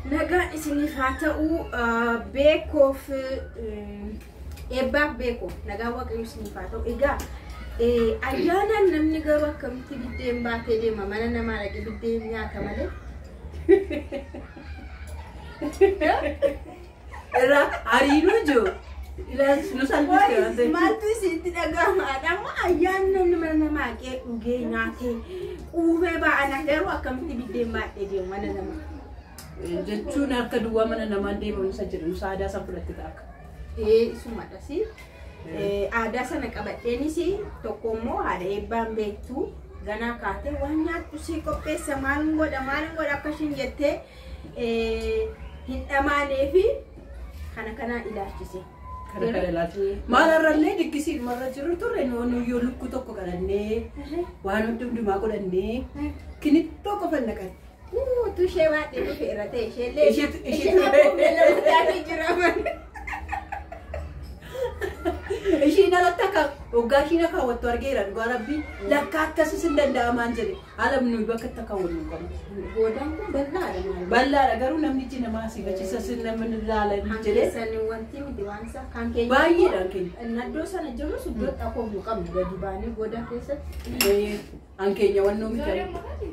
Nagaan isiniif haa ta'u. Beekoof eebbaaf beekoo nagaan Waaqayyo isiniif haa ta'u. Egaa ayyaanaan namni garuu akkamitti biddeen baatee deema? Mana namaa dhaqee biddeen nyaata malee. Irraa hariiruu jiru. Ilaalchi nu salphiste waan ta'eef. Maaltu isinitti dhaga'ama? Amma ayyaanni namni mana namaa dhaqee dhugee nyaatee quufee ba'ana, garuu akkamitti biddeen baatee deema mana namaa? Jechuun akka duwwaa mana namaan deemamu isa jedhu musa aadaa san fudhatte ta'a. Isumadha si. Aadaa sana qabadheenis tokko immoo haadha eebbaan beektu ganaa kaatee waan nyaattu si qopheessa, maal godha maal godha akka ishiin jettee hin dhamaanee fi kana kanaan ilaalchise. Kana kana ilaalchise. Maal har'allee diggisii dhumarra jiru turre nuyyoo lukkuu tokko kadhannee waan hundumaa godhannee kinittoo qofa naqan. Utuu ishee baadhee dhufe irra ta'e isheellee Isheetu ishee jira malee. Ishiin alatti akka waggaa ishiin kaawwattu argeera, dhugaa rabbii lakka akkasis hin danda'amaan jedhe haala nuyi bakka itti kaawwannu hin qabnu. Goodaan kun bal'aadha maal? Bal'aadha, garuu namni iji namaa asii achi sin namni ilaalan Kan jedhee keessan wanti miti waan isaa kan keenya. Baay'eedha keenya. Naddoo sana jirus iddoo xakoofnu qabnu gadi baanee goodaa keessatti. An keenya wannoo miti.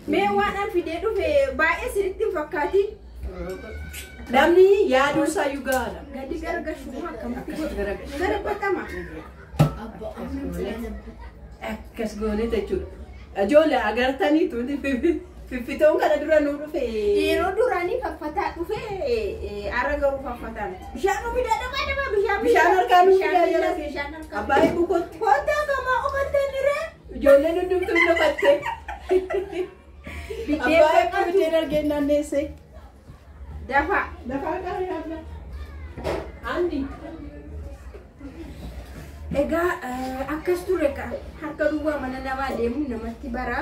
Mee waan an fidee dhufe baay'ee sirriitti hin fakkaatin. Namni yaaduu isaayyuu gahaadha. Gadi garagalchuu akkamitti Akkas garagalchu. Garabatama. Akkas goone jechuudha. Ijoollee agartaniitu fiffitoon kana dura nuu dhufe. Yeroo duraanii faffataa dhufe, har'a garuu faffataa miti. Bishaan nu fidaa, dhaqaa dhaqaa bishaan. Bishaan harkaa nuu fidaa jala. Bishaan harkaa. Abbaa eebbu kottu. Kottaa gamaa uffatan diree. Ijoolleen hundumtuu hin dhufatte. Biddeen Abbaa eebbu baqatu. biddeen argeen naanneesse. Dafa. Lafaa qara yaadna. Andi. Egaa akkas ture ka harka duwwaa mana namaa deemuun namatti bara.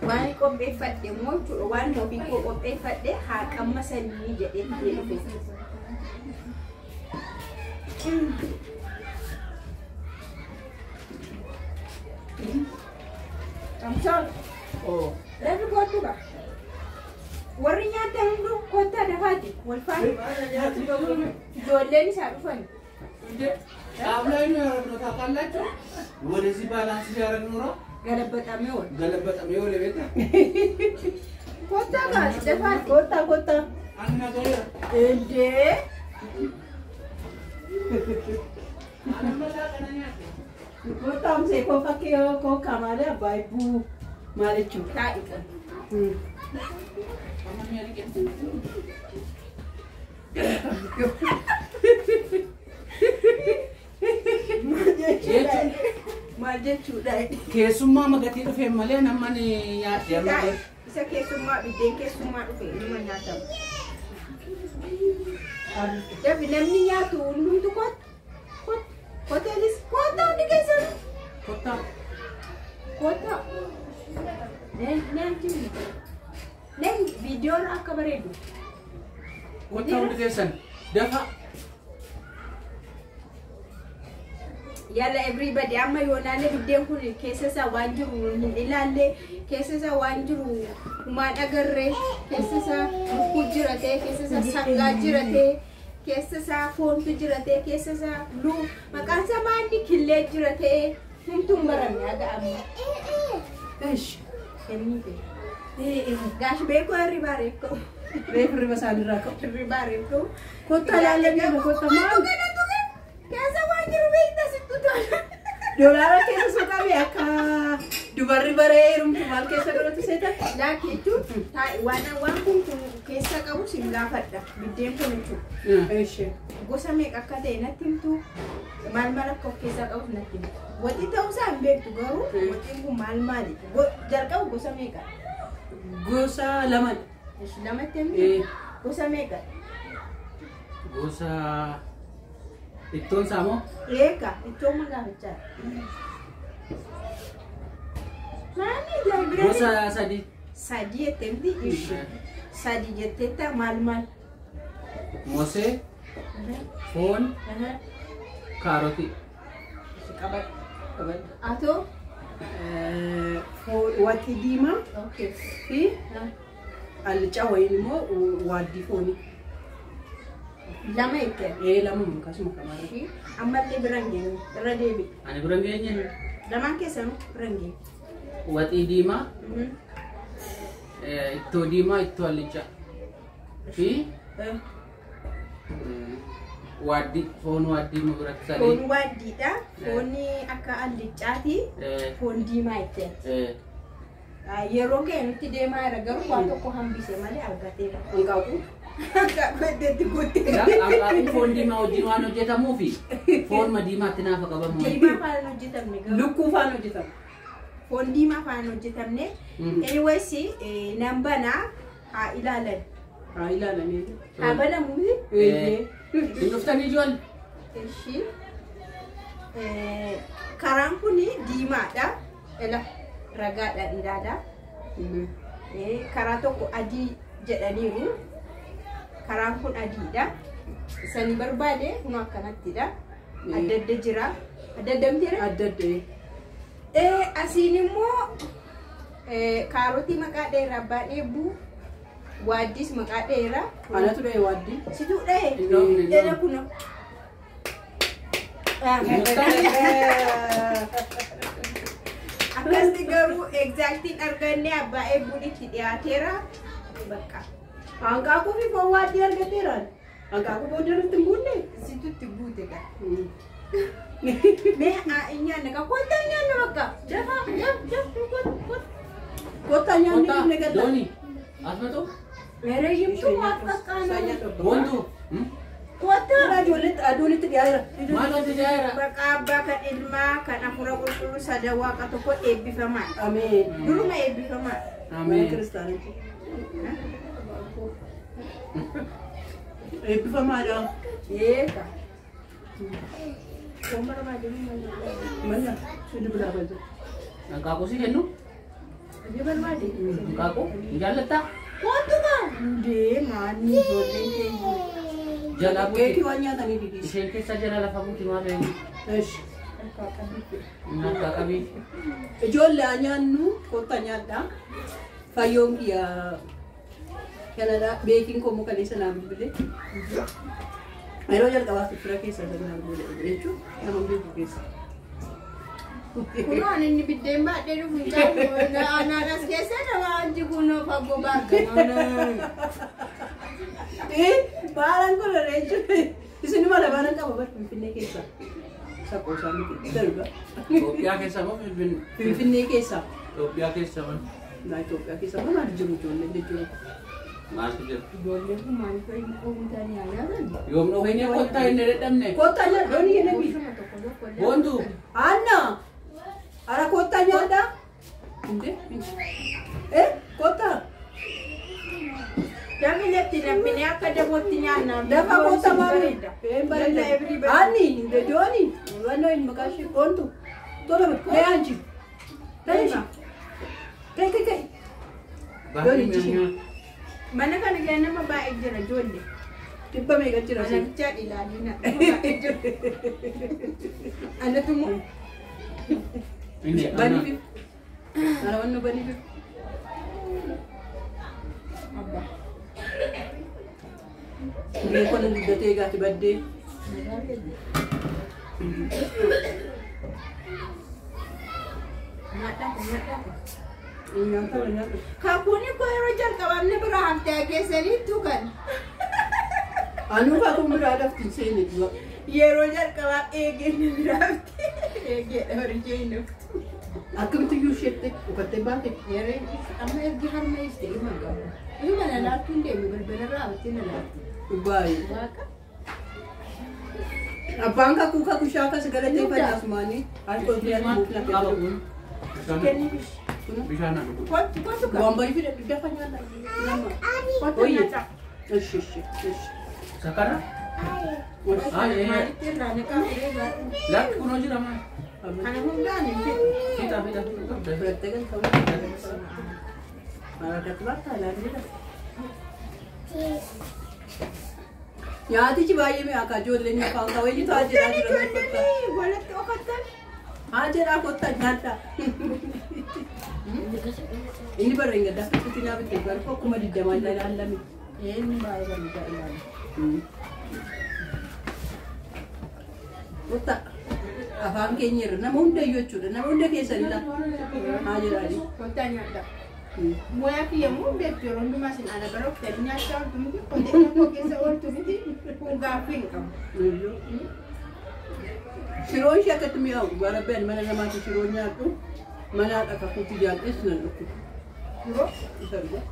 Waan qopheeffadhe immoo jechuudha, waan ofii koo qopheeffadhe haa qammasanii jedhee fidee dhufe. Tamsaan Oo. Lafi kottu ka. Warri nyaatan hunduu kottaa dafaati wal faana. Ijoolleen isaa dhufan. ጣም ላይ ነው ያደረግነው ታውቃላችሁ። ወደዚህ ባላንስ ሲያደርግ ኖሮ Galabaxamee oolu. ገለበጠም። ይኸው ለቤት Kottaa gaa dafaati. Kottaa kottaa. አንድ ነገር Indee. Kottaa amsee koo fakkii koo malee abbaa eebbuu maal jechuudha? Taa'i qaba. Maal jechuudha? Keessummaa magatii dhufee malee namni nyaadhe amma. Taa'i. Isa keessummaa, biddeen keessummaa dhufe inuma nyaatamu. Dafi, namni nyaatu hundumtu kottu. Kottu. Hoteelis kottaa hundi keessan. Kottaa. Kottaa. Neen neen viidiyoon akka bareedu. Kottaa hundi keessan dafa. Yalla everybody, amma yoonaalee biddeen kun keessa isaa waan jiru hin ilaalle, keessa isaa waan jiru humaan agarree, keessa isaa lukkuu jira ta'e, keessa isaa sangaa jira ta'e, keessa isaa foontu jira ta'e, keessa isaa luu maqaan isaa maanni killee jira ta'e, humtuu hin baramne haga amma. Eesh. Kennite. Gaash beekoo hirribaa reef ka'u. Reefu hirriba isaaniirraa ka'u. Hirribaa reef ka'u. Kottaa ilaalanii kottaa maal? Keessa waan jiru beektaa sittu tola. Doolaara keessa sun qabe akka dubarri baree heerumtu maal keessa godhatu seeta? Laakki jechuun taa'i, waan waan kun kun keessa qabu sin gaafadha. Biddeen kun jechuudha. Eesh. Gosa meeqa akka ta'e natti himtu, maal maal akka of keessaa qabus natti himtu. Waxii ta'uusaa hin beektu, garuu waxiin kun maal maali? Jalqabu gosa meeqa? Gosa lamadha. Ishi lamatti himtu? Gosa meeqa? Gosa ittoon isaa moo? Eega ittoo ma gaafachaa? Maali laayibireerii? Gosa sadi. Sadii jettee miti ishi. Sadii jetteetta, maal maal? Mosee, foon, kaarotii. Ishi qabadhu. Atoo? Waxii diimaa Okay. fi Allichaa wayiin immoo waaddii foonii. Lama itti. Ee lama akkasuma kamaarra. Ammallee bira hin geenye. Irra deebi. Ani bira hin geenye. Lamaan keessanuu bira hin geenye. Waxii diimaa, ittoo diimaa, ittoo allichaa fi waaddii foon waaddii nu biratti sadii. Foon waaddiidha. Foonni akka allichaati. Foon diimaa itti. Yeroo kee nutti deemaa jira garuu waan tokko hambise malee argateera. Hanqaaquu. Hanqaaquu iddotti guutte. Hanqaaquun foon diimaa wajjin waan hojjetamuufi foonuma diimaatti naafa qabamu. Diimaa faana hojjetamne garuu. Lukkuu faana hojjetama. Foon diimaa faana hojjetamne. Anyways nan banaa haa ilaalan. Haa ilaalanii. Haa banamu. Hin dhuftanii ijoollee? Ishi. Karaan kun diimaadha. Ela ragaadhaan ilaala. Karaa tokko adii jedhaniiru. Karaan kun adiidha. Sani barbaade kun akkanattidha. Adda adda jira. Adda adda mitiire? Adda adda. Asiin immoo kaarotii maqaa dheeraa abbaan eebbuu. Waaddis maqaa dheeraa. Anatu dha'e waaddii. Situu dha'e? Dheera kuna. Akkasitti garuu egzaaktiin arganne abbaa eebbuun itti dhiyaateera. Bakka. Hanqaaquu fi foon waaddii argateera. Hanqaaquu booda irratti hin buunne? Situ itti buute gaa. Mee hin nyaanne gaa kottaa hin nyaanne bakka. Dafa daf daf kottu. Kottaa nyaanne dhufne galla. Dooni asmatu. Mere yimtu maaf qaqqaana. Boontu. Kottaa. Ijoolletti aduun itti dhiyaayera. Maal wanti dhiyaayera? Maqaa abbaa kan ilmaa kan hafuura qulqulluu sadan waaqa tokko eebbifamaa. Ameen. Duruma eebbifamaa. Ameen. Kiristaanichi. Eebbifamaadha. Eega. Foon barbaade Mana inni biraa baje. Hanqaaquu si kennu? Inni barbaade. Hanqaaquu hin jaallattaa? Kottu gaa. Hundee maanni ijoolleen keenya. Jalaa Keekii buuti. waan nyaatanii didis. Isheen keessa jala lafa buuti maal beeku? Eesh. Harkaa qabii. Ijoollee haa nyaannu kottaa nyaadhaa. Fayyoon kiyya kanadha. Beekiin koo muka leessa naa bilbilee. Yeroo jalqabaaf fira keessa isa naa bilbilee jechuun nama beeku keessa. Kunoo ani inni biddeen baadhee dhufu hin caalu. Anaan as keessa nama wanti kunoo fagoo baargamaa. Maalaan kun jechuun isinuma lamaan qaba bar Finfinnee keessa. Saqqoo miti darba. Itoophiyaa keessa moo Finfinnee? Finfinnee keessa. Itoophiyaa keessa moo? Naa Itoophiyaa keessa moo maal jiru ijoolleen jechuudha. Maaltu jira? Ijoolleen kun maaliif oomishanii haa nyaatan? Yoom dhufeenye kottaa hin dadhabne? Kottaa nyaadha doonii kenna bi. Boontu. Anna! Ara kottaa nyaadha. Inde? Eh kottaa. Damiletti namni akka dabootti nyaanna. Dafa kottaa maali? Een bareeda. Anni inde doonii. Wannoo hin maqaa ishee boontu. Tola mee anchi. Ta'e Kai kai kai. Baay'ee Mana kana keessa nama baay'ee jira ijoollee. Dhibba meeqa jira Ana siin? bichaan ilaalina. Nama baay'ee jira. Anatu immoo Inni Baniif. Ara wanno baniif. abbaa. Beekona guddatee gaati baddee. Nyaadhaa nyaadhaa. Nyaata nyaata. Kakuun koo yeroo jalqabamne bira haftee keessaniittu kan. Anuu kakuun biraa lafti hin seene dura. Yeroo jalqabaa eegeen bira haftee. Eegeedha horii hin dhuftu. Akkamitti iyyuu isheetti dhukattee baate. Yeroo amma ergi harma ishee hima qabu. Hima na laattu hin deemu balbala raawwattee na laattu. Baay'ee. Waaqa. Abbaan kakuu kakuu shaakas galateeffadha asumaanii. Qaba kun. Kennifish. Bishaan haa dhugu. Kottu kottu qaba. Waan baay'ee fidha dafa nyaata. Kottu Oye. nyaata. Ishi ishi ishi. Sakara? Maalitti irraa naqaa firee gaadhu. Lakki kunoo jira maal? Kana hundaan hin fedhu. Fixa fixa fixa. Fudhattee galta. Marakatti baata ilaallee. Nyaatichi baay'ee mi'aa ka ijoolleen afaan kaawwayyuu haa jedhaa jiran kottaa. Walitti okottan. Haa jedhaa kottaa nyaadhaa. Inni bara hin gaddaa akkasitti naa bitte bara 20,000 ilaalame. Inni baay'ee bareedaa ilaala. Mutta afaan keenya irra nama hundayyuu jechuudha. Nama hunda keessan ilaa. Haa jedhaani. Kottaa nyaadha. Moyaa kiyya immoo beektu yeroo hundumaa isin ana bara uffitanii nyaachaa ooltu miti qotee tokko keessa ooltu miti kun gaaffii hin qabu. Shiroon ishee akkatti mi'aawu dhugaa rabbi ani mana namaatti shiroo nyaadhu mana haadha kakuutti jaalladhes nan dhukkuba. Yeroo Isa dhugaa.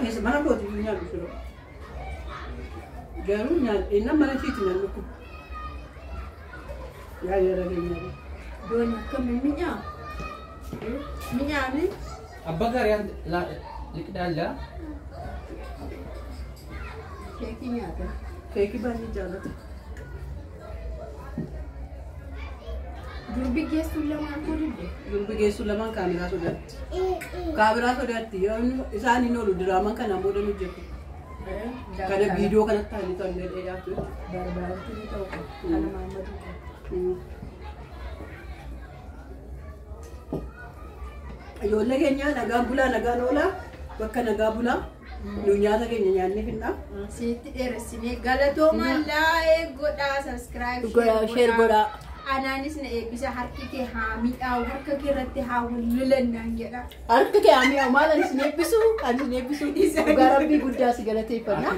Eessa mana kooti iyyuu nyaadhu shiroo. Garuu nyaadheenna mana isheetti nan dhukkuba. Yaa jara keenya. doon akkamii mi'aa? Mi'aami? አባ ጋር ያን ልቅዳለ Keekii nyaata. Keekii baay'ee jaallata. Durbi geessuun lamaan koo didde. Durbi geessu lamaan kaameraa sodaatti. Kaameraa sodaatti yoo isaan hin oolu diraamaan kanaan booda nu hojjetu. Kana viidiyoo kanatti ta'anii ta'anii dheeraatu. Barbaadatu ni ta'u qaba. Kana maammaduu qaba. Ijoollee keenya nagaan bulaa nagaan oolaa bakka nagaa bulaa nu nyaata keenya nyaannee finnaa. Sitti dheeressinee galatoomaa like godhaa subscribe Share godhaa. Anaanis na eebbisa harki kee haa miidhaa'u harka kee irratti haa wallolan jedha. Harki kee haa mi'aawu maal ani sin eebbisu ani sin eebbisu dhugaa rabbii guddaa si galateeffanna.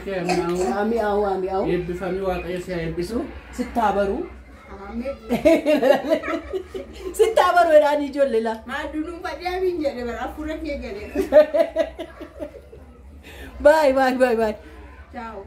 Haa mi'aawu haa mi'aawu Eebbifamii Waaqayyo si haa eebbisu. sittaa baruu Ameen. sittaa baruu jedhaan ijoollee laa. Maal dunuunfadhee amiin jedhe bara hafuura kee galee. Baay baay baay baay. Ciao.